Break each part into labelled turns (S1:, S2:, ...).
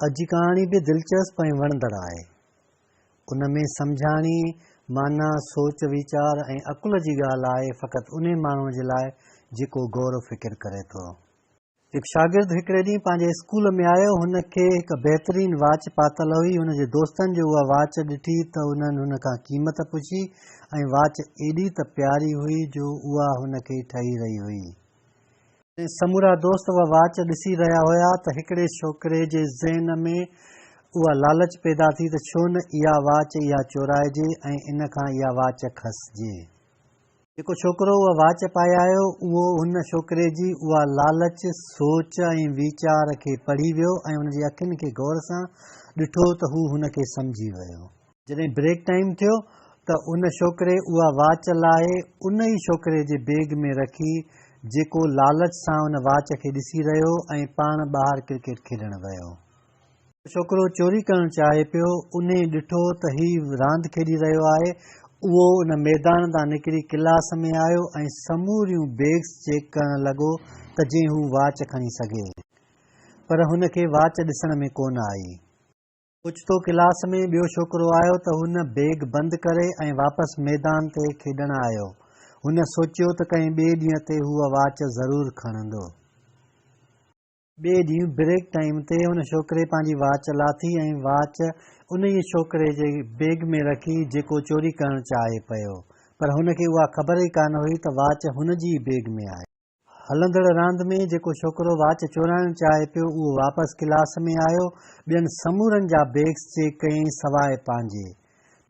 S1: اڄ جي ڪهاڻي به دلچسپ ۽ وڻندڙ آهي. ان ۾ سمجهاڻي، معنيٰ، سوچ ويچار ۽ عقل جي ڳالهه آهي فقط انهي ماڻهوء جي لاء جيڪو غور و فڪر ڪري ٿو. هڪ شاگرد هڪڙي ڏينهن پنهنجي اسڪول ۾ آيو، هن کي هڪ بهترين واچ پاتل هئي، هن جي دوستن جو اها واچ ڏٺي ته انهن هن کان قيمت پڇي ۽ واچ ايڏي ته پياري هئي جو اها هن کي ٺهي رهي هئي. سمورا دوست اها واچ ڏسي رهيا هيا ته هڪڙي ڇوڪري جي ذهن ۾ اها لالچ پيدا ٿي ته ڇو نه اها واچ اها چورائجي ۽ ان کان اها واچ کسجي. جيڪو ڇوڪرو اها واچ پائي آيو اهو ان ڇوڪري جي اها لالچ، سوچ ۽ ويچار کي پڙهي ويو ۽ ان جي اکين کي غور سان ڏٺو ته هو هن کي سمجهي ويو. جڏهن بريڪ ٽائيم ٿيو ته ان ڇوڪري اها واچ لاهي ان ئي ڇوڪري جي بيگ ۾ رکي جيڪو لالچ سان ان واچ کي ڏسي رهيو ۽ پاڻ ٻاهر ڪرڪيٽ کيڏڻ ويو. ڇوڪرو چوري ڪرڻ چاهي پيو، انهي ڏٺو ته هي راند کيڏي رهيو آهي، اهو ان ميدان تان نڪري ڪلاس ۾ آيو ۽ سموريون بيگس چيڪ ڪرڻ لڳو ته جئين هو واچ کڻي سگهي. پر هن کي واچ ڏسڻ ۾ ڪونه آئي. اوچتو ڪلاس ۾ ٻيو ڇوڪرو آيو ته هن بيگ بند ڪري ۽ واپس ميدان تي کيڏڻ آيو. هن سوچيو ته ڪنهن ٻئي ڏينهن تي هوء واچ ضرور کڻندو. ٻئي ڏينهن بريڪ ٽائيم تي هن ڇوڪري پنهنجي واچ لاٿي ۽ واچ انهيء ڇوڪري جي بيگ ۾ رکي جيڪو چوري ڪرڻ چاهي پيو. پر هن کي اها خبر ئي ڪانه هئي ته واچ هن جي ئي بيگ ۾ آهي. هلندڙ راند ۾ جيڪو ڇوڪرو واچ چورائڻ چاهي پيو اهو واپس ڪلاس ۾ آيو، ٻين سمورن جا بيگس چيڪ ڪيائين سواء پنهنجي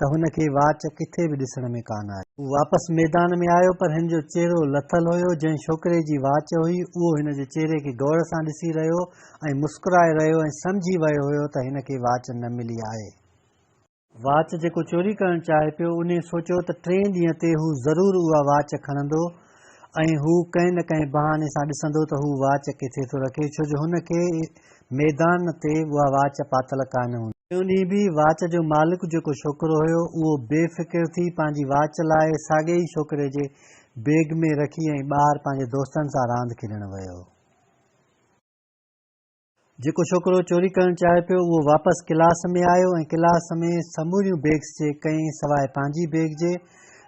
S1: ته هن کي واچ ڪٿي به ڏسڻ ۾ ڪانه آئي. هو واپس ميدان ۾ آيو پر هن جو چهرو لٿل هيو، جنهن ڇوڪري جي واچ هئي اهو هن جي چهري کي غور سان ڏسي رهيو ۽ مسڪرائي رهيو ۽ سمجهي ويو هيو ته هن کي واچ نه ملي آهي. واچ جيڪو چوري ڪرڻ چاهي پيو، انهيء سوچيو ته ٽئين ڏينهن تي هو ضرور اها واچ کڻندو ۽ هو ڪنهن نه ڪنهن بهاني سان ڏسندو ته هو واچ ڪٿي ٿو رکي، ڇو جو هن کي ميدان تي اها واچ پاتل ڪانه هوندي. ٽيون ڏينهن به واچ جو مالڪ جيڪو ڇوڪرو هيو، اهو بي فڪر ٿي پنهنجي واچ لاهي ساڳئي ئي ڇوڪري جي بيگ ۾ رکي ۽ ٻاهر پنهنجي دوستن سان راند کيڏڻ ويو. جيڪو ڇوڪرو چوري ڪرڻ چاهي پيو اهو واپس ڪلاس ۾ آيو ۽ ڪلاس ۾ سموريون بيگس چيڪ ڪيائين سواء پنهنجي بيگ جي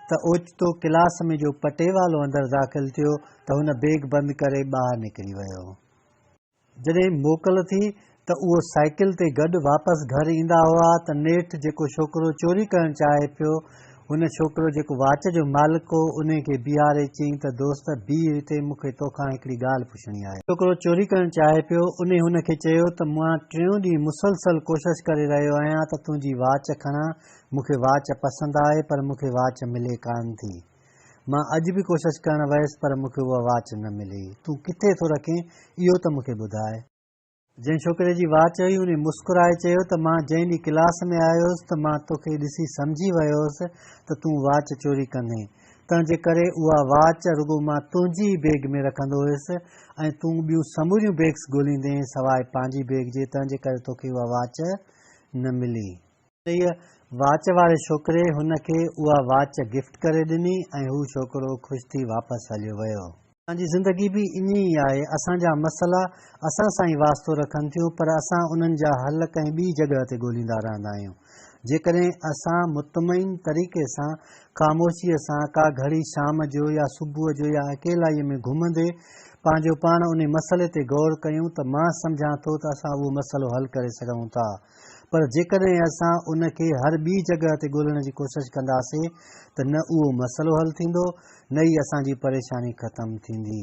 S1: ته اوچتو ڪلاس ۾ جو پٽيوالو اندر داخل ٿيو ته هن بيگ بند ڪري ٻاهر نڪري ويو. جڏهن موڪل ٿي ته اهو سائيڪل تي گڏ واپس گهر ايندا هئا ته نيٺ جيڪو ڇوڪرو چوري ڪرڻ چاهي پيو هن ڇوڪرو جيڪو واچ جو مالڪ هو، انهي کي بيهاري چيائين ته دوست، بيهه هتي، مون کي توکان هڪڙي ڳالهه پڇڻي آهي. ڇوڪرو چوري ڪرڻ چاهي پيو، انهي هن کي چيو ته مان ٽيون ڏينهن مسلسل ڪوشش ڪري رهيو آهيان ته تنهنجي واچ کڻان، مون کي واچ پسند آهي، پر مون کي واچ ملي ڪانه ٿي. مان اڄ به ڪوشش ڪرڻ ويس، پر مون کي اها واچ نه ملي. تون ڪٿي ٿو رکين، اهو ته مون کي ٻڌاء. جنهن ڇوڪري جي واچ هئي انهي مسڪرائي چيو ته مان جنهن ڏينهن ڪلاس ۾ آيو هوس ته مان توکي ڏسي سمجهي ويو هوس ته تون واچ چوري ڪندين تنهن جي ڪري اها واچ رڳو مان تنهنجي ئي بيگ ۾ رکندو هيس ۽ تون ٻيون سموريون بيگس ڳوليندين سواء پنهنجي بيگ جي تنهن جي ڪري توکي اها واچ نه ملي. انهيء واچ واري ڇوڪري هن کي اها واچ گفٽ ڪري ڏني ۽ هو ڇوڪرو خوش ٿي واپس هليو ويو. اسان جي زندگي به ائين ئي آهي، اسان جا مسئلا اسان سان ئي واسطو رکن ٿيون پر اسان انهن جا حل ڪنهن ٻي جڳهه تي ڳوليندا رهندا آهيون. جيڪڏهن اسان مطمئن طريقي سان خاموشيء سان ڪا گهڙي شام جو يا صبح جو يا اڪيلائيء ۾ گهمندي پنهنجو پاڻ انهي مسئلي تي غور ڪيون ته مان سمجهان ٿو ته اسان اهو مسئلو حل ڪري سگهون ٿا. پر جيڪڏهن اسان ان کي هر ٻي جڳهه تي ڳولڻ جي ڪوشش ڪنداسين ته نه اهو مسئلو حل ٿيندو نه ئي اسان جي پريشاني ختم ٿيندي.